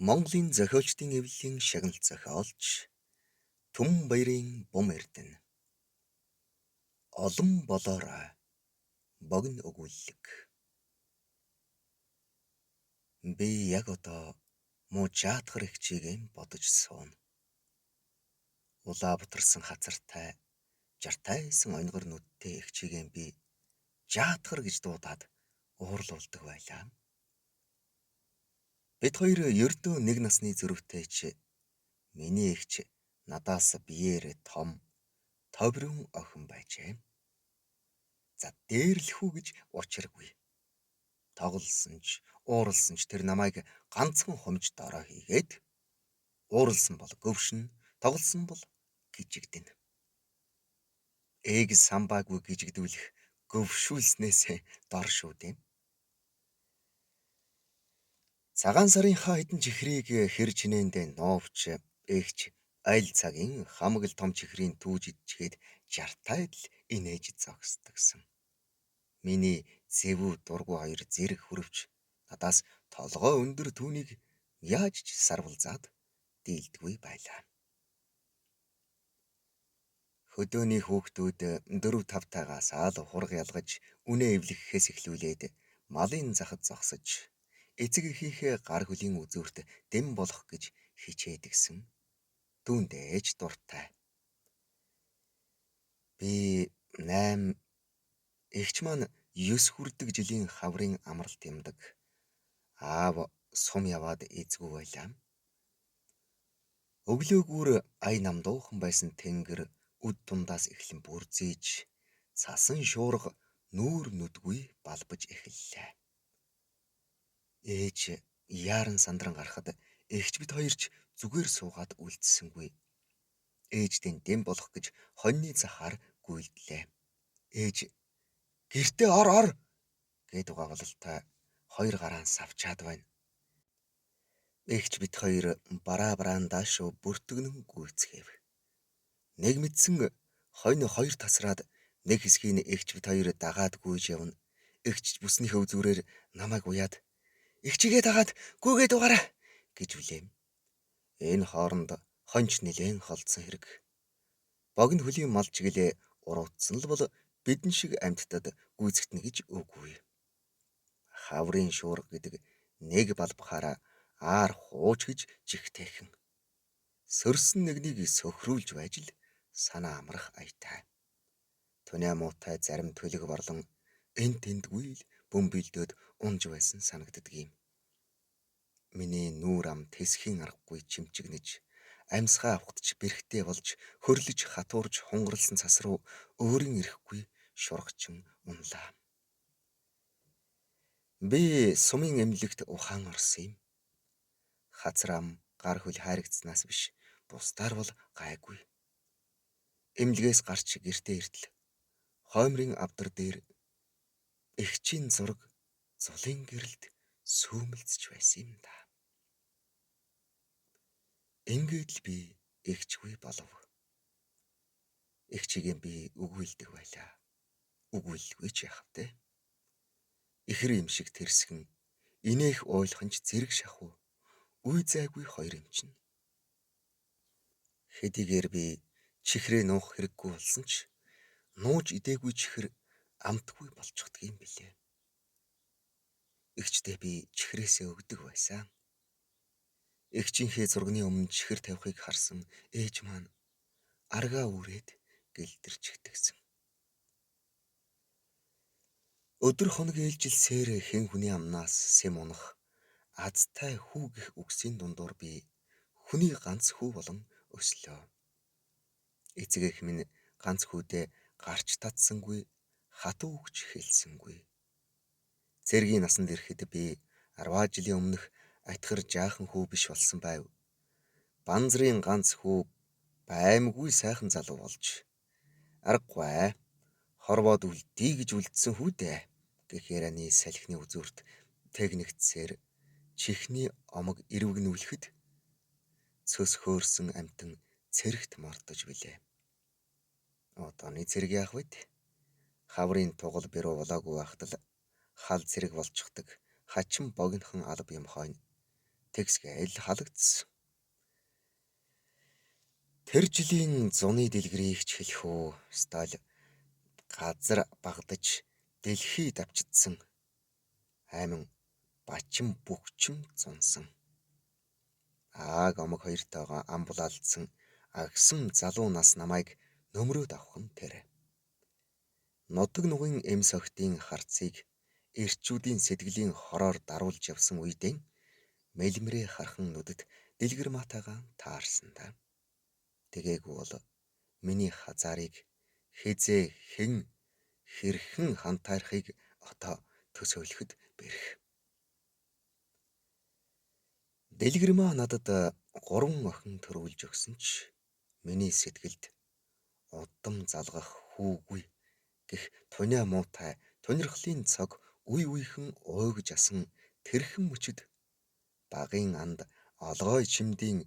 Монголын зохиолчдын эвлэлийн шагналт зохиолч Түмэнбаярын Бум Эрдэнэ. Олон болоорой богино өгүүллэг. Би яг одоо муу жаатгар эгчийгээ бодож сууна. Улаа бутарсан хацартай жартайсан онигор нүдтэй эгчийгээ би жаатгар гэж дуудаад уурлуулдаг байлаа. Бид хоёр ердөө нэг насны зөрүүтэй ч миний эгч надаас биеэр том товрын охин байжээ. За дээрлэх үү гэж учиргүй. Тоглосон ч ууралсан ч тэр намайг ганцхан хумж дорой хийгээд ууралсан бол гөвшнө, тоглосон бол гижигдэнэ. Ээг самбаагүй гижигдүүлэх гөвшүүлснээс дор шүү дээ. Цагаан сарынхаа хэдэн чихрийг хэр чинээндээ нуувч эгч аль цагийн хамаг л том чихрийн түүж идчихэд жартайд л инээж зогсдогсон. Миний зэвүү дургүй хоёр зэрэг хөрвч надаас толгой өндөр түүнийг яаж ч сарвалзаад дийлдэггүй байлаа. Хөдөөний хүүхдүүд 4 5 тайгаас л хураг ялгаж үнээ эвлэхэхээс эхлүүлээд малын захад зогсож эцэг эхийнхээ гар хөлийн үзүүрт дэм болох гэж хичээдгсэн. Түүндээ ч дуртай. Би 8 эгч маань 9 хүрдэг жилийн хаврын амралт юмдаг. Аав сум яваад эзгүй байлаа. Өглөөгүүр ая намдуухан байсан тэнгэр үд дундаас эхлэн бүрзийж цасан шуурга нүүр нүдгүй балбаж эхэллээ. Ээж яаран сандран гарахад эгч бид хоёр ч зүгээр суугаад үлдсэнгүй. Ээждээ дэм болох гэж хоньны захаар гүйлдлээ. Ээж гэртээ ор ор гээд угаавалтай хоёр гараан савчаад байна. Эгч бид хоёр бараа бараандаа шүү бүртгэнэн гүйцгээв. Нэг мэдсэн хонь хоёр тасраад нэг хэсгийг эгч бид хоёр дагаад гүйж явна. Эгч бүснийхээ үзүүрээр намайг уяад эгчигээ дагаад гүйгээд угаарай гэж үлэв. Энэ хооронд хоньч нэлээн холдсон хэрэг. Богино хөлийн мал чиглээ уруудсан л бол бидэн шиг амьтдад гүйцэгдэнэ гэж үгүй. Хаврын шуурга гэдэг нэг балбахаараа аар хууч гэж жигтэйхэн. Сөрсөн нэгнийг сөхрүүлж байж л санаа амрах аятай. Туниа муутай зарим төлөг борлон эн тэндгүй л бөмбөлдөөд унж байсан санагддаг юм. Миний нүүр ам тэсхийн аргагүй чимчигнэж амьсгаа авахд ч бэрхтээ болж хөрлөж хатуурж хунгарлсан цас руу өөрийн ирэхгүй шургачин унлаа. Би сумын эмнэлэгт ухаан орсон юм. Хацар ам гар хөл хайрагдсанаас биш бусдаар бол гайгүй. Эмнэлгээс гарч гэртээ иртэл хоймрын авдар дээр эгчийн зураг зулын гэрэлд сүүмэлзэж байсан юм да. Ингээд л би эгчгүй болов. Эгчигээ би үгүйлдэг байлаа. Үгүйлгүй ч яах вэ? Ихэр юм шиг тэрсгэн инээх уйлахын ч зэрэг шахуу үе зайгүй хоёр юм чинь. Хэдийгээр би чихрээ нуух хэрэггүй болсон ч нууж идээгүй чихэр амтгүй болчихдог юм билээ. Эгчдээ би чихрээсээ өгдөг байсан. Эгчийнхээ зурганы өмнө чихэр тавихыг харсан ээж маань аргаа үрээд гэлдэрчихдэгсэн. Өдөр хоног ээлжилсээр хэн хүний амнаас сэм унах азтай хүү гэх үгсийн дундуур би хүний ганц хүү болон өслөө. Эцэг эх минь ганц хүүдээ гарч татсангүй, хатуу өгч хэлсэнгүй. Цэргийн насанд ирэхэд би 10 жилийн өмнөх атхар жаахан хүү биш болсон байв. Банзрын ганц хүү баймгүй сайхан залуу болж аргагүй хорвоод үлдээ гэж үлдсэн хүү дээ гэх ярианы салхины үзүүрт техникцээр чихний омог ирвэгнүүлэхэд цөс хөөрсөн амьтан цэрэгт мордож билээ. Одооны цэрэг яах вэ? Хаврын тугал бэрүү болоогүй байхад л хал цэрэг болчихдог хачин богинохон алба юм хойно. Тэгсгээл халагдсан. Тэр жилийн зуны дэлгэрийг ч хэлэх үү, стол газар багдаж дэлхий давчдсан. Айман бачин бүгчм зунсан. Ааг омог хоёртойгоо ам булаалдсан агсан залуу нас намайг нөмрөөд авах нь тэр. Нутаг нугын эм согтын харцыг эрчүүдийн сэтгэлийн хороор даруулж явсан үедээ мэлмрээ хархан нүдэд дэлгэрмаатайгаа таарсан та. Тэгээгүй бол миний хазаарыг хэзээ хэн хэрхэн хантайрахыг одоо төсөөлөхөд бэрх. Дэлгэрмаа надад 3 охин төрүүлж өгсөн ч миний сэтгэлд удам залгах хүүгүй гэх туниа муутай тунирхлын цог үе үехэн уйгж асан тэрхэн мөчид багын анд олгой чимдийн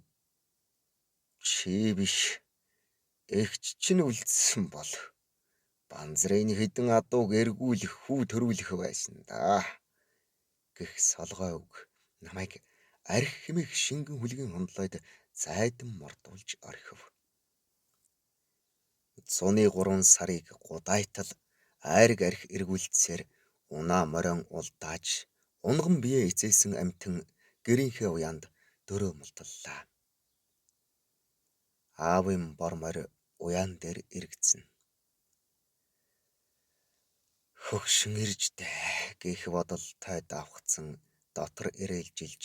чи биш эгч чинь үлдсэн бол банзрын хэдэн адууг эргүүлэх хүү төрүүлэх байсан да гэх солгой үг намайг арх хэмээх шингэн хүлгийн хондлойд зайдан мордуулж орхив. Зуны 3 сарыг гудайтал айраг арх эргүүлдсээр унаа морин улдааж унган бие эцээсэн амьтан гэрийнхээ уяанд дөрөө мулталлаа. Аавын бор морь уяан дээр эргэцэн. Хөгшин ирж дээ гэх бодолтой давхцсан дотор ирээлжилж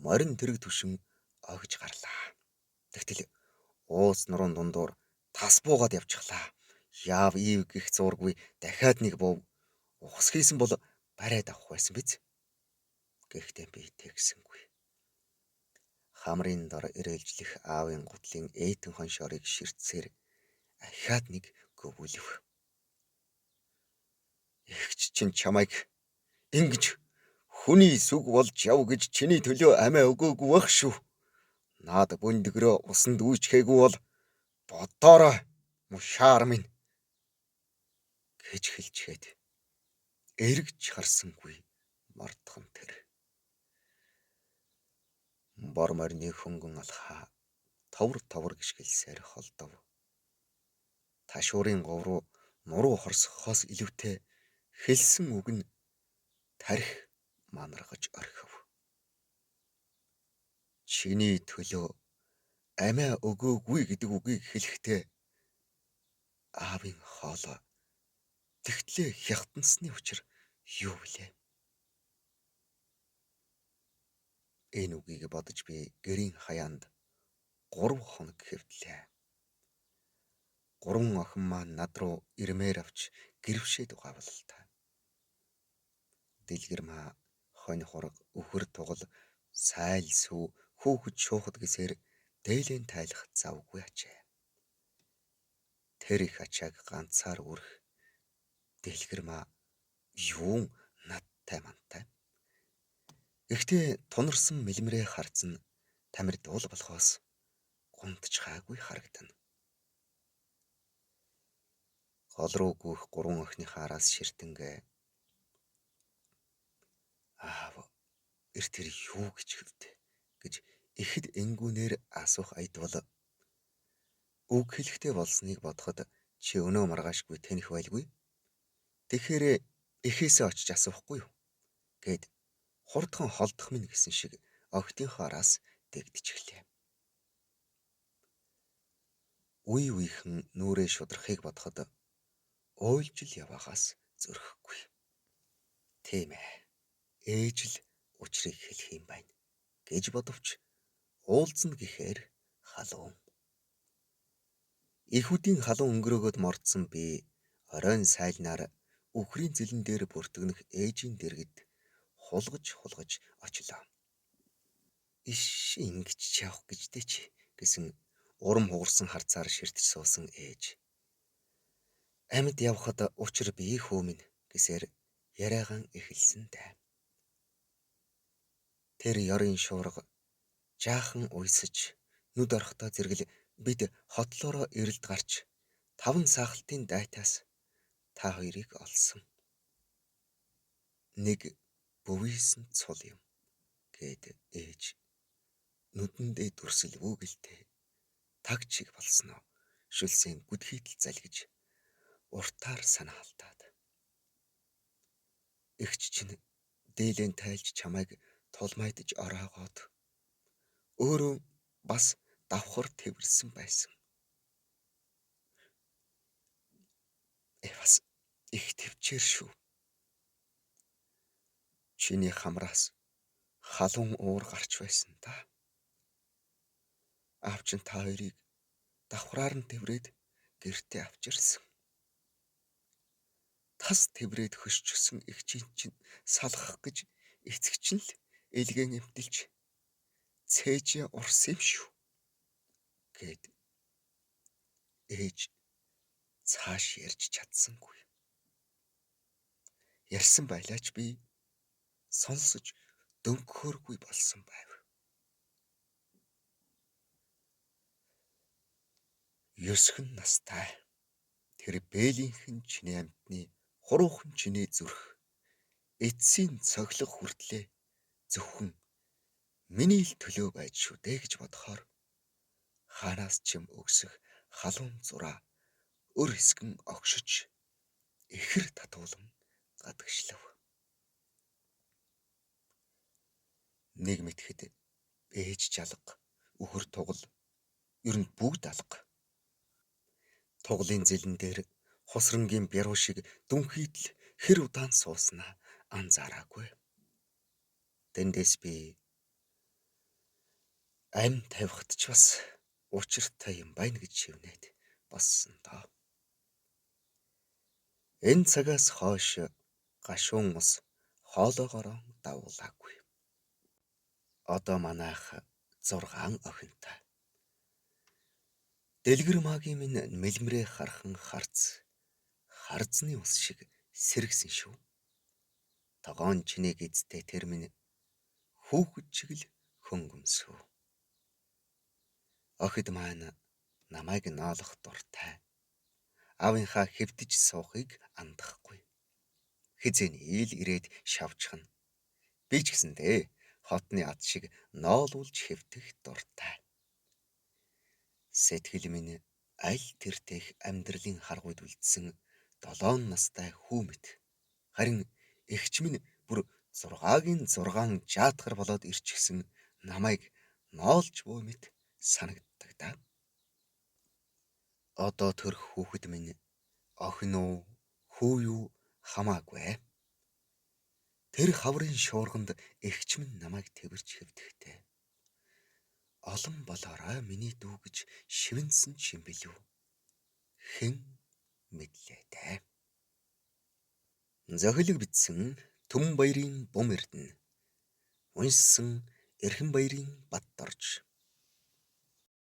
морин тэрэг түшин огж гарлаа. Тэгтэл уус нуруунд дундуур тас буугаад явчихлаа. Яав ив гих зуургүй дахиад нэг буув. Ухас хийсэн бол бариад авах байсан биз? Гэхдээ би тэгсэнгүй. Хамрын дор ирээлжлэх аавын гутлын эйтэн хоншоорыг ширтсээр ахиад нэг гөвүүлв. Эгч чинь чамайг ингэж хүний сүг болж яв гэж чиний төлөө амиа өгөөгүй байх шүү. Наад бүндгөрөө усанд үүчгээгүй бол бодоорой мушаар минь гэж хэлчихэд эргэж харсангүй мордхон тэр. Бор морины хөнгөн алхаа товор товор гიშгэлсээр холдов. Ташуурын говь руу нуруу хорсохоос илүүтэй хэлсэн үг нь тарих манаргаж орхив. Чиний төлөө амиа өгөөгүй гэдэг үгийг хэлэхдээ аавын хоолой тэгтлээ хятансны учир юу вүлээ? Энэ үгийг бодож би гэрийн хаяанд 3 хоног хэвтлээ. 3 охин маань над руу ирмээр авч гэрвшээд угаавлалтай. Дэлгэрмаа хонь хураг, өхөр тугал, сайл сүү, хүүхэд шуухад гэсээр дээлэн тайлах завгүй ачаа. Тэр их ачааг ганцаар үрэх дэлгэрмаа юун надтай мантай. Гэхдээ тунарсан мэлмрээ харцсан тамир дуул болохоос гунтчхаагүй харагдана. Гол руу гүйх 3 охиныхаа араас ширтэнгээ. Аав, эр тэр юу гэж хэвдэ гэж ихэд энгүүнээр асуух аядвал үг хэлэхтэй болсныг бодоход чи өнөө маргаашгүй тэнэх байлгүй. Тэгэхээр эхээсээ очиж асуухгүй юу гэд хурдхан холдох минь гэсэн шиг охидынхоо араас дэгдчихлээ. Үе үехэн нүрээ шудрахыг бодоход уйлж л яваагаас зөрөхгүй. Тийм ээ. Ээж л учрыг хэлэх юм байна гэж бодовч уулзна гэхээр халуун. Эхүүдийн халуун өнгөрөөгөөд мордсон би оройн сайлнаар үхрийн зэлэн дээр бүртгэнэх ээжийн дэргэд хулгаж хулгаж очлоо. Иш ингэж явах гэж дээ чи гэсэн урам хугарсан харцаар ширтэж суусан ээж. Амьд явхад учир би хүү минь гэсээр яриагаан эхэлсэн дээ. Тэр ёрын шуурга жаахан уйсаж нүд орохдоо зэрэгэл бид хотлоороо эрэлд гарч 5 саахалтын дайтаас та хоёрыг олсон. Нэг бөвийсэн цул юм гэд ээж Нүдэндээ дүрсэл вүүгэлтэй таг чиг болсноо шүлсийн гүдхийтэл залгиж уртаар санаа алдаад. Эгч чинь дээлэн тайлж чамайг тулмайдаж ороогоод өөрөө бас давхар тэвэрсэн байсан. Бас их төвчээр шүү. Чиний хамраас халуун уур гарч байсан та. Аав чинь та хоёрыг давхраар нь тэврээд гэртээ авчирсан. Тас тэврээд хөшчихсөн эгчийн чинь салгах гэж эцэг чинь л элгэн эмтэлж цээжээ урсан юм шүү гэд ээж цааш ярьж чадсангүй. Ярьсан байлаач би сонсож дөнгөхөөргүй болсон байв. 9 настай тэр бээлийнхэн чиний амьтны хуруухан чиний зүрх эцсийн цоглого хүртлээ зөвхөн миний л төлөө байж шүү дээ гэж бодохоор хаанаас ч юм өгсөх халуун зураа өр хэсгэн огшиж ихэр татуулан гадагшлав. Нэг мэтгэд ээж жалга, үхэр тугал ер нь бүгд алга. Туглын зэлэн дээр хусрангийн бяруу шиг дүнхийдл хэр удаан сууснаа анзаараагүй. Тэндээс би ам тавихад ч бас учиртай юм байна гэж шивнээд болсон доо. Энэ цагаас хойш гашуун ус хоолоогоороо давуулаагүй. Одоо манайх 6 охинтой. Дэлгэр магийн минь мэлмрээ хархан харц харзны ус шиг сэргсэн шүү. Тогоон чинээ эзтэй тэр минь хүүхэд шиг л хөнгөмсөв. Охид маань намайг ноолох дуртай. Аавынхаа хэвтэж суухыг андахгүй. Хэзээний ил ирээд шавжхна. Би ч гэсэндээ хотны ад шиг ноолуулж хэвтэх дуртай. Сэтгэл минь аль тэртех амьдралын харгуйд үлдсэн 7 настай хүү мэт. Харин эгч минь бүр 6-гийн 6 жаатгар болоод ирчихсэн намайг ноолж буй мэт санагддаг да. Одоо төрөх хүүхэд минь охин уу хүү юу хамаагүй. Тэр хаврын шуурганд эгч минь намайг тэвэрч хэвдэхтэй. Олон болоорой миний дүү гэж шивэнсэн ч юм билүү. Хэн мэдлээ дээ. Зохилог бичсэн Түмэн баярын бум эрдэнэ. Уншсан Эрхэн баярын Бат дорж.